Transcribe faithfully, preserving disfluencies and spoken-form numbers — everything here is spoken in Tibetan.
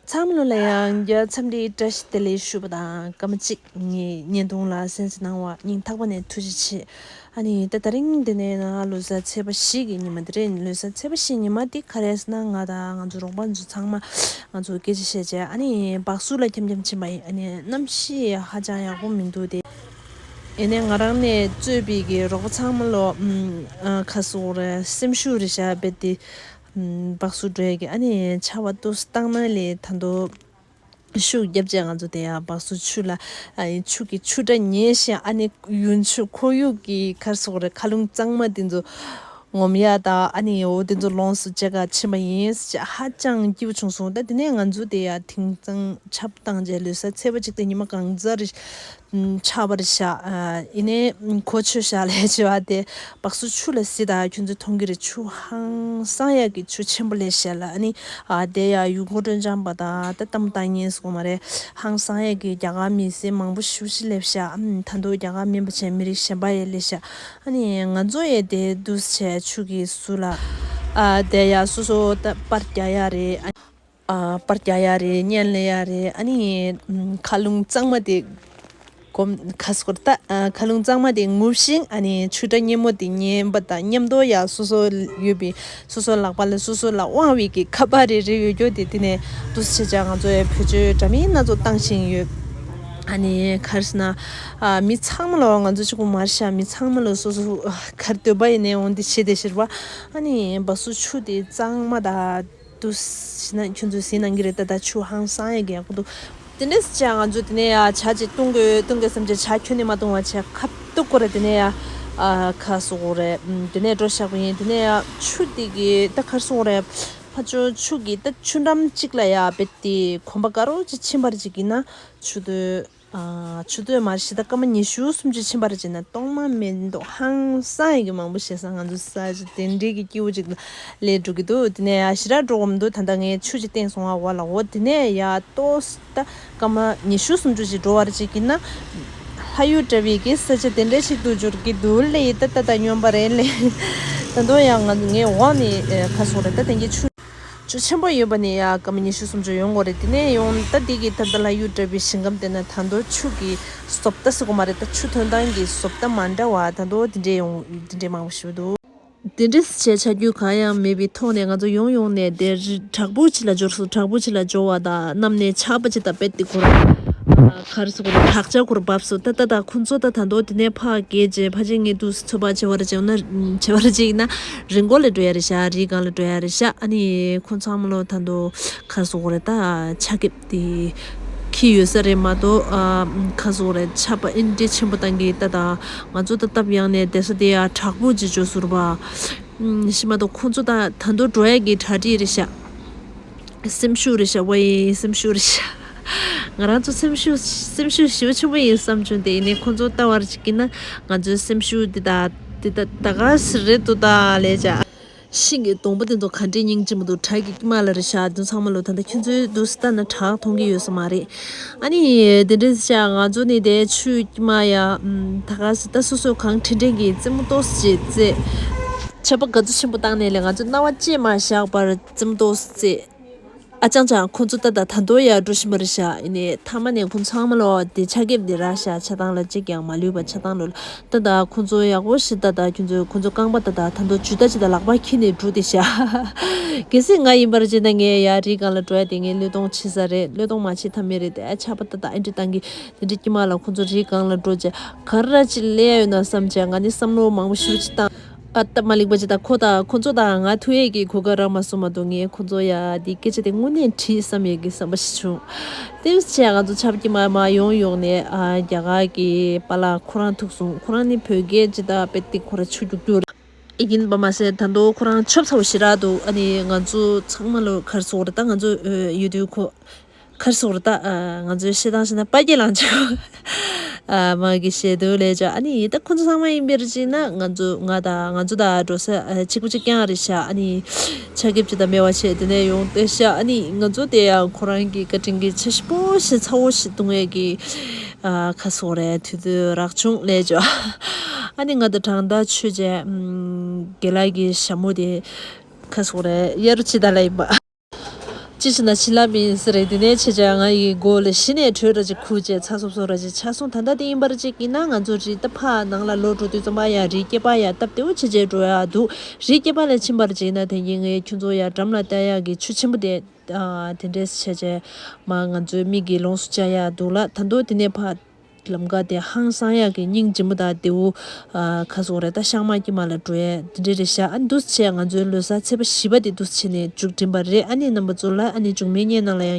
ཚང་མ་ལོ་ལ་ཡང་བརྒྱ་འཚམས་འདྲི་བཀྲ་ཤིས་བདེ་ལེགས་ཞུ་བ་དང་། སྐར་མ་གཅིག་ངའི་བརྙན་ཐུང་ལ་གསན་གཟིགས་གནང་བ་སྙིང་ཐག་པ་ནས་ཐུགས་རྗེ་ཆེ། ཨ་ནི་ད་དེ་རིང་འདི་ནས་ན་ལོ་གསར་ཚེས་པ་བཞི་གི་ཉི་མ་དེ་རེད། ལོ་གསར་ཚེས་པ་བཞི་ཉི་མ་དེ་ག་རེ་ཟེར་ན། ང་དང་ང་ཚོ་རོགས་པ་ཚོ་ཚང་མ་ང་ཚོ་སྐད་ཆ་བཤད་བྱས། ཨ་ནི་སྦག་སུ་ལ་འཁྱམ་འཁྱམ་ཕྱིན་པ་ཡིན། ཨ་ནི་གནམ་གཤིས་ཧ་ཅང་ཡག་པོ་མི་འདུག་སྟེ། ཡིན་ནའི་ང་རང་ནས་གཙོས་པའི་གི་རོགས་པ་ཚང་མ་ལོ་ཨམ་ཨ་ཁ་སོག་རེ་སེམས་ཤུགས་རེ་བཞག་རྦད་དེ། ཨམ་སྦག་སུ་འགྲོ་ཡ་གི་ཨ་ནི་ཆར་པ་ཏོག་ཙམ་བཏང་ན་ལས་ད་དོ་ཤུགས་རྒྱབ་བྱས་ང་ཚོ་དེ་ཡང་སྦག་སུ་ཆུ་ལ་ཨ་ནི་ཆུ་གི་ཆུ་སྒྲ་ཉན་ཞིང་། ཨ་ནི་ཡུན་ཆུ་ཁོར་ཡུག་གི་ཁར་སོག་རེ་མཁའ་རླུང་གཙང་མ་དེ་ཚོ་ངོམ་ཡ་དང་། ཨ་ནི་འོ་དེ་ཚོ་ལོངས་སུ་སྤྱད་ག་ཕྱིན་པ་ཡིན་ཞེས་ཧ་ཅང་སྐྱིད་པོ་བྱུང་སོང་། ད་དེ་ནས་ང་ཚོ་དེ་ཡང་དེང་སང་ཆར་པ་བཏང་རྗེས་ལོ་གསར་ཚེས་པ་གཅིག་དང་ཉི་མ་གང་ཚར་རེ་ཆར་པ་རེ་བཞག་ཨ་ཡིན་ནའི་གོ་ཆོད་བཞག་ལས་བྱེད་པ་དེ་སྦག་སུ་ཆུ་ལ་གཟིགས་དང་། ཁྱོད་ཚོས་མཐོང་གི་རེད། ཆུ་ཧང་སང་ཡག་གི་ཆུ་ཆེན་པོ་ལས་བཞག་ལ། ཨ་ནི་ཨ་དེ་ཡང་ཡུལ་སྐོར་སྤྲོ་འཆམ་པ་དང་ད་ལྟད་མོ་ལྟ་མཁན་སོགས་མ་རེད། ཧང་སང་ཡག་གི་རྒྱ་གར་མི་སེར་མང་པོ་ཞེ་པོ་ཅིག་སླེབས་ཤག་ཨམ་ད་དུང་རྒྱ་གར་མིན་པ་བྱས་མི་རིགས་གཞན་པ་ཡང་སླེབས་ཤག་ཨ་ནི་ང་ཚོ་ཡང་དེ་འདུག་སེ་བྱས་ཆུ་གི་ཟུར་ལ་ཨ་དེ་ཡང་སོ་སོ་ད་པར་རྒྱག་ཡག་རེད། ཨ་ནི་ཨ་པར་རྒྱག་ཡག་རེད། བརྙན་ལེན་ཡག་རེད། ཨ་ནི་ཨམ་མཁའ་རླུང་གཙང་མ་དེ་གོམ་ཁ་སོར་ད་ཨ་མཁའ་རླུང་གཙང་མ་དེ་ངུབ་ཤིང་། ཨ་ནི་ཆུ་སྒྲ་སྙན་མོ་དེ་ཉན་པ་དང་མཉམ་དུ་ཡང་སོ་སོ་ཡོད་པའི་སོ་སོ་ལག་པ་ལ་སོ་སོ་ལ་དབང་བའི་གི་ཁ་པར་རེ་རེ་ཡོད་རྒྱུ་དེ། དེ་ནས་འདུག་སེ་བྱས་ང་ཚོ་ཡང་བེད་སྤྱོད་འདྲ་མིན་སྣ་ཚོགས་བཏང་བཞིན་ཡོད། ཨ་ནི་ག་རེ་ཟེར་ན། ཨ་མི་ཚང་མ་ལ་ང་ཚོ་གཅིག་པོ་མ་རེད་ཤག་མི་ཚང་མ་ལ་སོ་སོ་ག་རེ་འདོད་པ་ཡིན་ནའི་འོང་དེ་བྱེད་བསྡད་ཤག་པ། ཨ་ནི་སྦག་སུ་ཆུ་དེ་གཙང་མ་དང་། འདུག་སེ་ན་ཁྱོད་ཚོས་གཟིགས་གནང་གི་རེད། ད་ད་ཆུ་ཧང་སང་ཡག་གི་ཡག་པོ་འདུག་དེ་འདྲས་བྱས་ང་ཚོ་དེ་ནས་ཡ་ཇ་ཅིག་བཏུང་དགོས་བཏུང་དགོས་བསམ་བྱས་ཇ་ཁྱོན་ནས་མ་བཏུང་བ་བྱས་ཁ་ཐུག་སྐོར་རེ་དེ་ནས་ཡ་ཨ་ཁ་སོག་རེ་དེ་ནས་འགྲོ་བཞག་པ་ཡིན། དེ་ནས་ཡ་ཆུ་དེ་གི་ད་ག་རེ་ཟེར་དགོས་རེད། ཕ་ཆུ་ཆུ་གི་ད་ཆུ་འགྲམ་གཅིག་ལ་ཡ་རྦད་དེ་གོམ་པ་དགའ་རོགས་ཅིག་ཕྱིན་པ་རེ་ཅིག་ཡིན་ན་ཆུ་དེ། ཨ་ཆུ་ཚོད་མ་ཤི་ད་སྐར་མ་ཉི་ཤུ་སུམ་ཅུ་ཕྱིན་པ་རེ་བྱས་ན་གཏོང་མ་མེད་མདོག་ཧང་སང་ཡག་གི་མང་པོ་བྱས་ས། ང་ཚོ་ས་ཆ་དེ་འདྲའི་གི་སྐྱིད་པོ་ཅིག་ལས་འགྲོ་གི་འདུག་དེ་ནས་ཡ་ཞེ་དྲག་འགྲོ་གི་མི་འདུག་ད་ལྟ་ངས་ཆུ་ཅིག་བསྟན་སོང་བ་འོ་ལ་འོ། དེ་ནས་ཡ་ཏོག་ཙམ་ད་སྐར་མ་ཉི་ཤུ་སུམ་ཅུ་ཅིག་འགྲོ་བ་རེ་ཅིག་ཡིན་ན་ལྷ་ཡུལ་འདྲ་བའི་གི་ས་ཆ་དེ་འདྲ་ཞིག་ཏུ་འགྱུར་གི་འདུག་ལས། ད་ད་ད་སྨྱོན་པ་རེད་ལས། ད་དུང་ཡང་ང་ངས་འོག་ནས་ཁ་སོག་རེད། ད་དེང་གི་ཆུ། ཆུ་ཆེན་པོ་ཡོད་པ་ནས་ཡ་སྐར་མ་ཉི་ཤུ་སུམ་ཅུ་ཡོང་གི་རེད། དེ་ནས་ཡོང་ད་དེ་གི་ད་ལྟ་ལྷ་ཡུལ་འདྲ་བའི་ཞིང་ཁམས་དེ་ན་ད་དུང་ཆུ་གི་བཟོ་ལྟ་ཟེར་གོ་མ་རེད། ད་ཆུ་ཐོན་སྟངས་ཀྱི་བཟོ་ལྟ་མ་འདྲ་བ་ད་དུང་དེ་འདྲས་ཡོང་དེ་འདྲས་མང་པོ་ཞིག་འདུག་དེ་འདྲས་བྱས་བྱ་རྒྱུ་གང་ཡང་མེད་པའི་ཐོག་ནས་ང་ཚོ་ཡོང་ཡོང་ནས་དེ་བྲག་ཕུག་ཅིག་ལ་འབྱོར་སོང་། བྲག་ཕུག་ཅིག་ལ་འབྱོར་བ་དང་གནམ་ནས་ཆར་པ་ཅིག་དང་རྦད་དེ་ཁོ་རང་ག་རེ་ཟེར་དགོས་རེད། བྲག་ཆ་ཁོ་རང་བབས་སོང་། ད་ད་ད་ཁོ་ཚོ་ད་ད་དུང་དེ་ནས་ཕར་བརྒལ་རྗེས་ཕལ་ཆེར་ངས་འདུག་སེ་ཚོད་དཔག་བྱས་པ་རེ་བྱས་ན་བྱས་པ་རེ་བྱས་ཡིན་ན། རི་མགོ་ལ་འགྲོ་ཡ་རེད་ཤག་རི་སྒང་ལ་འགྲོ་ཡ་རེད་ཤག་ཨ་ནི་ཁོང་ཚང་མ་ལོ་ད་དུང་ག་རེ་ཟེར་དགོས་རེད། ད་ཆ་རྐྱེན་དེ་འཁྱེར་ཡོད་ས་རེད་མ་གཏོགས། ཨ་ག་རེ་ཟེར་དགོས་རེད། ཆར་པ་ཨེ་འདྲས་ཆེན་པོ་བཏང་གི་ད་ད་ང་ཚོ་ད་སྟབས་ཡག་ནས་བསྡད་ས་དེ་ཡ་བྲག་ཕུག་ཅིག་འབྱོར་སོང་ར་པ། ཨུམ་ཤི་མ་གཏོགས་ཁོང་ཚོ་ད་ད་དུང་འགྲོ་ཡ་གི་གྲ་སྒྲིག་རེད་ཤག་སེམས་ཤུགས་རེད་ཤག་ཝེ་སེམས་ཤུགས་རེད་ཤག་ང་རང་ཚོ་སེམས་ཤུགས་སེམས་ཤུགས་ཞེ་པོ་ཆེན་པོ་ཡིན་བསམ་བྱུང་། དེ་ཡིན་ནའི་ཁོང་ཚོ་ལྟ་བ་ཅིག་ཡིན་ན་ང་ཚོའི་སེམས་ཤུགས་འདི་དག་འདི་དག་ད་ག་སེ་རེད་འདུག་ད་ལས་བྱ། ཤིང་གི་སྡོང་པོ་དེ་ཚོ་ག་འདྲས་སྙིང་རྗེ་མོ་འདུག་བྲག་གི་དཀྱིལ་མ་ལ་རེད་ཤག་དེ་ཚང་མ་ལོ་ད་ལྟ་ཁྱོད་ཚོའི་འདུག་སེ་ལྟ་ན་བྲག་མཐོང་གི་ཡོད་ས་མ་རེད། ཨ་ནི་དེ་འདྲས་ཤག་ང་ཚོ་ནི་དེ་ཆུའི་དཀྱིལ་མ་ཡ་ད་ག་སེ་ད་སོ་སོ་གང་དྲན་དྲན་གྱི་རྩེད་མོ་ཏོག་ཙམ་བྱས་རྩེ། ཆར་པ་ག་ཚོད་ཆེན་པོ་བཏང་ནས་ལས་ང་ཚོ་སྣང་བ་བཅད་མ་བཞག་པར་རྩེད་མོ་ཏོག་ཙམ་བྱས། ཨ་ཅང་ཅང་ཁོང་ཚོ་ད་ད་ད་དུང་ཡར་འགྲོ་བཞིན་པ་རེད་ཤག་ཡིན་ནའི་མཐའ་མ་ནས་ཁོང་ཚང་མ་ལོ་དེ་ཆ་རྐྱེན་དེ་རག་ཤག་ཆ་ཚང་ལ་གཅིག་ཀྱང་མ་ལུས་པ་ཆ་ཚང་ལོ། ད་ད་ཁོང་ཚོ་ཡག་པོ་ཞིག་ད་ད་ཁྱོད་ཚོ་ཁོང་ཚོ་རྐང་པ་ད་ད་ད་དུང་ཇུས་ལྟ་ཅིག་ད་ལག་པ་འཁྱེར་ནས་འགྲོ་དེ་ཤག་གལ་སྲིད་ང་ཡིན་པར་བྱས་ན་ངས་ཡར་རི་སྒང་ལ་འགྲོ་ཡ་དེ་ངས་བློས་གཏོང་བྱེད་ས་རེད། བློས་གཏོང་མ་བྱེད་ཐབས་མེད་རེད། དེ་ཨ་ཆར་པ་ད་ད་ཨེ་འདྲ་བཏང་གི་དེ་འདྲའི་དཀྱིལ་མ་ལ་ཁོང་ཚོ་རི་སྒང་ལ་འགྲོ་བྱས་ག་རེ་ཅིག་ལས་ཡ་ཡོད་ན་བསམ་བྱས་ང་ནི་བསམ་བློ་མང་པོ་ཞེ་པོ་ཅིག་བཏང་། ཨ་སྟབས་མ་ལེགས་པ་ཅིག་ད་ཁོ་ད་ཁོ་ཚོ་དང་ང་ཐུག་ཡས་ཀྱི་གོ་སྐབས་རག་མ་སོང་མ་གཏོགས་ངས་ཁོ་ཚོ་ཡ་འདི་སྐད་ཆ་དེ་དངོས་གནས་དྲིས་བསམ་ཡས་ཀྱི་བསམ་པ་ཞིག་བྱུང་། དེ་བྱས་ང་ཚོ་ཆར་པ་དཀྱིལ་མ་མར་ཡོང་ཡོང་ནས་ཨ་རྒྱ་གར་གྱི་པཱ་ལགས་ཁོ་རང་ཐུག་སོང་། ཁོ་རང་ནི་བོད་སྐད་ཅིག་ད་རྦད་དེ་ཁོ་རང་ཆུ་རྒྱུག་རྒྱུག་རེད། ཡིན་པ་མ་ཟད་ད་དུང་ཁོ་རང་ཆབ་ཚ་བོ་ཞེ་དྲག་འདུག་ཨ་ནི་ང་ཚོ་ཚང་མ་ལོ་ག་རེ་ཟེར་དགོས་རེད། ད་ང་ཚོ་ཡོད་དུས་ཁོ། ག་རེ་ཟེར་དགོས་རེད། ད་ང་ཚོའི་བཤད་སྟངས་བཤད་ན་དཔའ་སྐྱེད་ལངས་ཆོག་མ་གི་བཤད་དུས་ལས་ཅག་ཨ་ནི་ད་ཁོ་ཚོ་ཚང་མ་ཡིན་པར་བྱས་ན་ང་ཚོ་ང་དང་ང་ཚོ་དང་འགྲོ་ས་གཅིག་པ་གཅིག་རྐྱང་རེད་ཤག་ཨ་ནི་ཆ་རྐྱེན་ཅིག་ད་མེད་པ་བྱས་དེ་ནས་ཡོང་བསྡད་ཤག་ཨ་ནི་ང་ཚོ་དེ་ཡང་ཁོ་རང་གི་བཀའ་དྲིན་གྱི་ཆ་ཞིབ་པོ་ཞིག་ཚ་བོ་ཞིག་བཏུང་ཡས་ཀྱི་ག་རེ་ཟེར་དགོས་རེད། དུས་ཚོད་རག་བྱུང་ལས་ཅག་ཨ་ནི་ང་དང་དྲང་ད་ཆོས་རྗེ་དགེ་ལགས་ཀྱི་ཞྭ་མོ་དེ་ག་རེ་ཟེར་དགོས་རེད། གཡར་རོ་ཅིག་ད་ལ་ཡིན་པ། ཅི་ཞིག་ན་ཕྱི་ལ་མིན་ཟེར་རེད། དེ་ནས་ཆེ་ཆེ་ང་ཡི་མགོ་ལ་གཞི་ནས་དྲོད་ར་ཅིག་ཁུག་བྱས་ཚ་སོབ་སོབ་ར་ཅིག་ཆགས་སོང་། ད་ལྟ་དེ་ཡིན་པར་ཅིག་ཡིན་ན་ང་ཚོ་རི་ད་ཕ་ནང་ལ་ལོག་འགྲོ་དུས་ཙམ་པ་ཡ་རི་སྐེད་པ་ཡ་སྟབས་བདེ་བོ་ཆེ་ཆེ་འགྲོ་ཡ་འདུག་རི་སྐེད་པ་ལ་ཕྱིན་པར་ཅིག་ཡིན་ན་དེ་ཡིན་ངས་ཁྱོད་ཚོ་ཡ་འགྲམ་ལ་བལྟ་ཡ་གི་ཆུ་ཆེན་པོ་དེ་ཨ་དེ་འདྲས་ཆེ་ཆེ་མ་ང་ཚོའི་མིག་གིས་ལོངས་སུ་བྱ་ཡ་འདུག་ལ། ད་དུང་དེ་ནས་ཕ་ལམ་ཀ་དེ་ཧང་སང་ཡག་གི་སྙིང་རྗེ་མོ་དང་དེའུ་ཨ་ཁ་སོག་རེད། ད་ཤང་མ་ཀྱི་མ་ལ་འགྲོ་ཡས་དེ་འདྲ་རེད་ཤག་ཨ་འདུག་བྱས་ང་ཚོའི་ལོ་གསར་ཚེས་པ་བཞི་པ་དེ་འདུག་བྱས་ནས་མཇུག་སྒྲིམ་པ་རེད། ཨ་ནི་རྣམ་པ་ཚོ་ལ་ཨ་ནི་མཇུག་མའི་བརྙན་ནང་ལ་ཡང་།